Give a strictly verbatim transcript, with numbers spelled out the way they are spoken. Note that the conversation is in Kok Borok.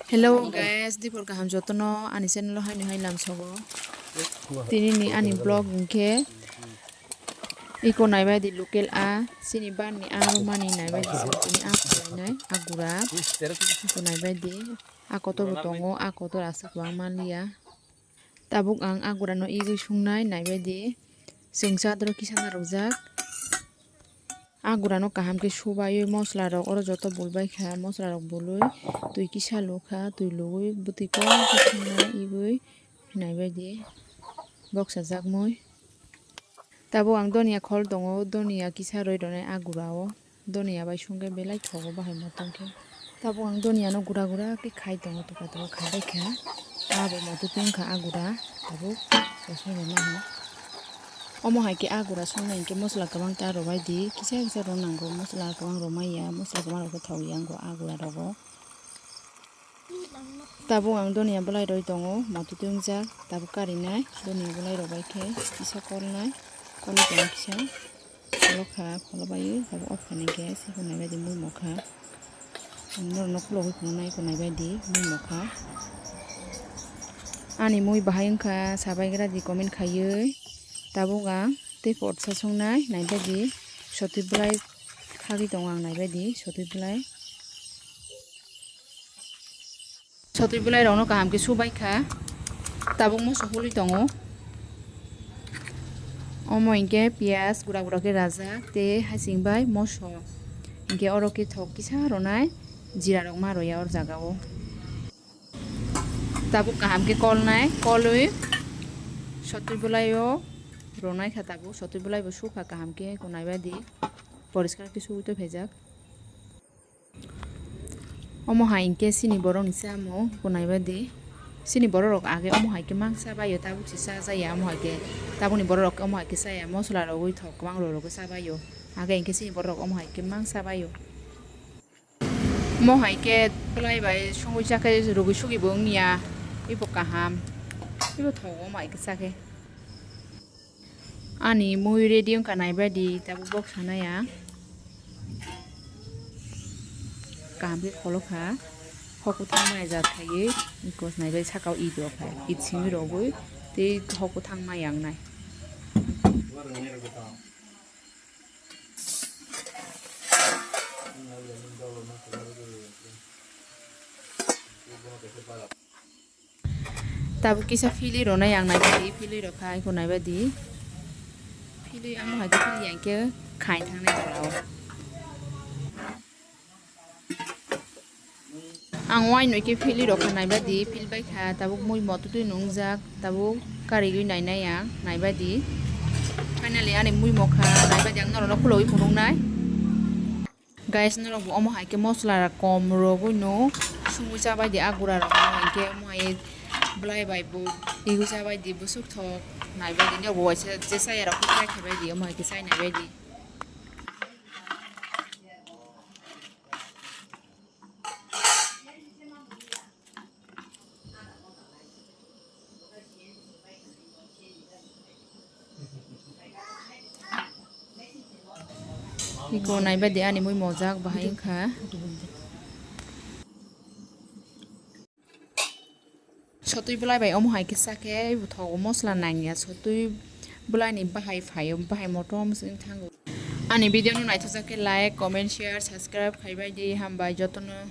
Hello guys, dipor kaham jotono ani channel o haino hai lamsogo. Tini ni ani vlog hinkhe iko naibai di local a, chini bar ni a romani naibai di, chini a khlainai a gura. Iko naibai di, a kotor bo tongo, a kotor aswk bo ang manliya. Tabuk ang a gurano igwi sungnai, naibai di. Chwng chadoro kisa narwkjak. A gurano kaham khe subaiwi mosla rok oro joto bulbai kha, mosla rok bulwi twi kisa lukha, twi lugwi bwtwi kok khe sungna igwi naibai di. Boksa jakmui. Tabuk ang donia khol tongo, donia kisa rwi rwnai a gurao. Donia bai songkhe belai thogo bahai motom khe. Tabuk ang doniano gura gura khe khai tongo, tuka tuka khai bai kha. Abo motom twi wngkha a gura, tabuk rosong rwna ho. Omo hai khe a gura songnai hinkhe mosla kwbang ta rwbai di, kisa kisa rw nango, mosla kwbang rwmai ya, mosla kwbang rw khe thok ya wngkha a gura rogo. Tabuk ang donia bolai rwi tongo, motom twi wngjak, tabuk karinai, donia bolai rok bai khe kisa kolnai, kolwi tongo kisa, kolokha, kolobaiwi, tabuk off khainai khe, se hwnwi naibai di mui mokha. Ang norokno khulogwi phunuknai, hwnwi naibai di mui mokha. Ani mui bahai wngkha, sabaigra di comment khaiwi, tabuk ang tei pot sa songnai, naibai di, sotwi bolai khagwi tongo ang, naibai di, sotwi bolai. Sotwi bwlai rokno kaham khe subai kha. Tabuk moso hului tongo. Omo hinkhe piyaj gura gura khe rajak tei hasing bai moso. Hinkhe oro khe thok kisa rwnai jira rok ma rwya o jaga o. Tabuk kaham khe kolnai, kolwi sotwi bwlai o rwnai kha tabuk. Sotwi bwlai bo sukha kaham khe, naibai di poriskar khe suwi tongphaijak. Omo hai hinkhe chini borokni chamung, naibai di. Chini borok rok age omo hai khe mang cha bai o, tabuk se cha jaya omo hai khe. Tabukni borok rok omo hai khe chaya, mosla rogwi thok kwbang rw rogwi cha bai o. Age hinkhe chini borok rok omo hai khe mang cha bai o. Omo hai khe bwlai bai songwi cha khe rugwi sugwi bo wngya. Ibo kaham. Ibo thogo omo hai khe cha khe. Ani mui ready wngkha, naibai di, tabuk bok sanai ang. Kaham khe kholokha, hok kwthang maya jat khaiwi, bikos naibai saka o it rok hai, it simi rogwi tei hok kwthang maya wngnai. Tabuk kisa philwi rwnai ang, naibai di, philwi rwkha, iko naibai di. Philwi amo hai khe philwi ang khe khai thangnai jora o. Ang uainwi khe philwi rwkha, naibai di, philbai kha, tabuk mui moto twi nungjak, tabuk karigwi nainai ang, naibai di. Finally ani mui mokha, naibai di, ang norokno khulogwi phunuknai. Guys, norok bo omo hai khe mosla rok kom rogwi no sungwi chabai di, a gura rok no hinkhe omo hai bwlai bai bo igwi chabai di, bwswk thok naibai di, norok bo waisa je chaya rok khe try khaibai di, omo hai khe chai naibai di. Iko naibai di, ani mui mojak bahai wngkha. Sotwi bwlai bai omo hai khe cha khe bwthogo, mosla nangya, sotwi bwlai ni bahai phaio, bahai motom se wng thango. Ani video no naithok jak khe like, comment, share, subscribe khaibai di, hambai jotono.